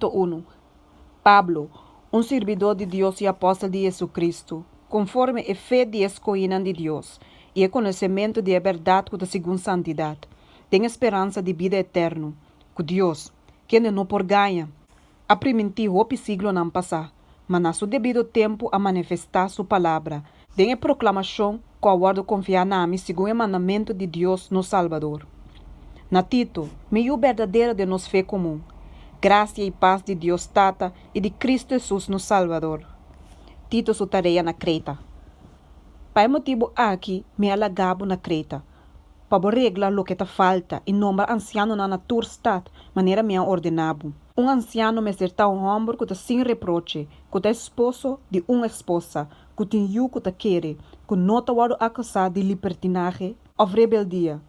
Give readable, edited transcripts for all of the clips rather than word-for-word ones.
Tito unu. Pablo, un sirbidó di Dios i apòstel di JesuCristu, konforme e fe di e skohínan di Dios i e konosementu di e bèrdat ku ta segun santidat, den e speransa di bida eterno, ku Dios, kende no por gaña, a primintí hopi siglonan pasá, ma na su debido tempu a manifestá su palabra den e proklamashon ku a wòrdu konfiá na mi segun e mandamentu di Dios nos Salbador. Na Tito, mi yu berdadero den nos fe komun, grasia i pas di Dios Tata i di Kristu Hesus nos Salbador. Tito su tarea na Kreta. Pa e motibu aki mi a laga bo na Kreta, pa bo regla loke ta falta i nombra ansianonan na tur stat, manera mi a ordená bo. Un ansiano mester ta un hòmber ku ta sin reproche, ku ta esposo di un esposa, ku tin yu ku ta kere, ku no ta wòrdu akusá di libertinahe òf rebeldia.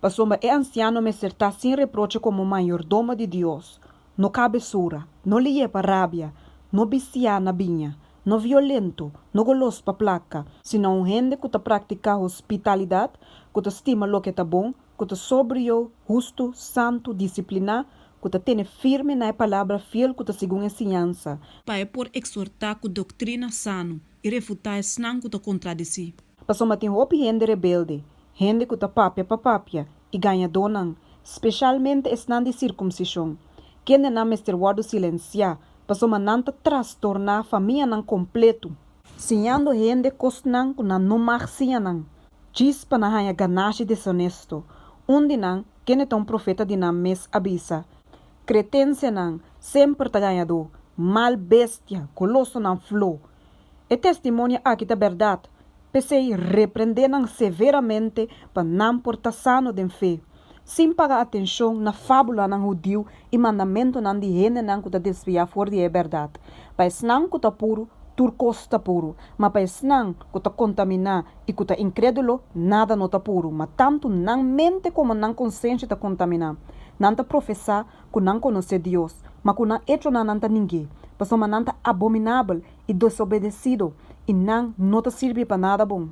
Pasobra e ansiano mester ta sin reproche komo mayordomo di Dios, no kabesura, no lié pa rabia, no bisiá na biña, no violento, no golos pa plaka, sino un hende ku ta praktiká hospitalidat, ku ta stima loke ta bon, ku ta sobrio, hustu, santu, disipliná, ku ta tene firme na e palabra fiel ku ta segun e siñansa. Pa e por eksortá ku doktrina sano i refutá esnan ku ta kontradesí. Pasobra tin hopi hende rebelde, hende ku ta papia pa papia, i gañadónan, speshalmente esnan di sirkumsishon, kendenan mester wòrdu silensiá, pasobra nan ta trastorná famianan kompletu, siñando hende kosnan ku nan no mag siña nan, djis pa nan haña ganashi deshonesto. Un di nan, kende ta un profeta di nan mes, a bisa, Kretensenan semper ta gañadó, mal bestia, golosonan flo. E testimonio aki ta bèrdat, p'esei reprendé nan severamente pa nan por ta sano den fe, sin paga atenshon na fábulanan hudiu i mandamentunan di hendenan ku ta desviá for di e bèrdat. Pa esnan ku ta puru, tur kos ta puru, ma pa esnan ku ta kontaminá i ku ta inkrédulo, nada no ta puru, ma tantu nan mente komo nan konsenshi ta kontaminá. Nan ta profesá ku nan konosé Dios, ma ku nan echonan nan ta ning'é, pasobra nan ta abominabel i desobedesido, i nan no ta sirbi pa nada bon.